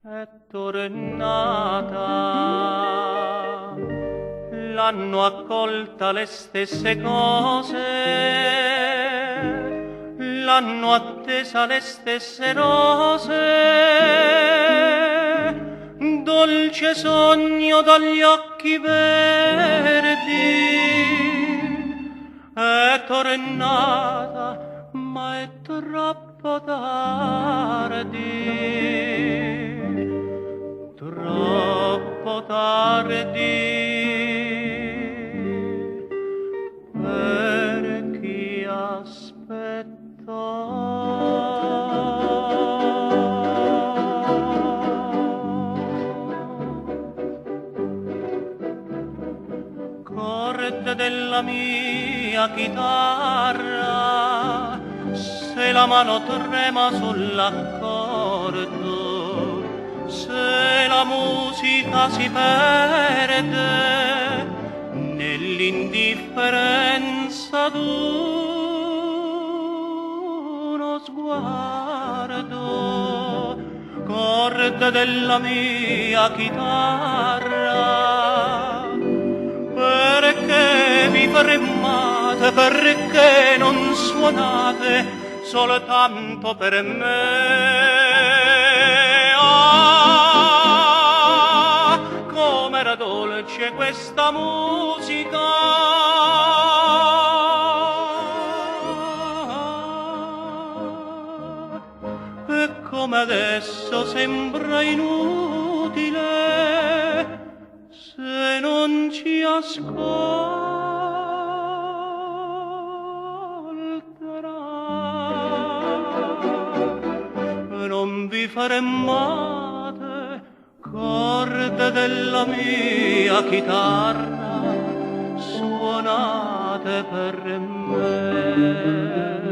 È tornata, l'hanno accolta le stesse cose, l'hanno attesa le stesse rose, dolce sogno dagli occhi verdi, è tornata, ma è troppo tardi, troppo tardi per chi aspettò. Corde della mia chitarra, se la mano trema sull'accordo, se la musica si perde nell'indifferenza d'uno sguardo, corde della mia chitarra, perché vi fermate, perché non suonate soltanto per me? Ah, com'era dolce questa musica! E come adesso sembra inutile se non ci ascolterà. Non vi fermate, corde della mia chitarra, suonate per me.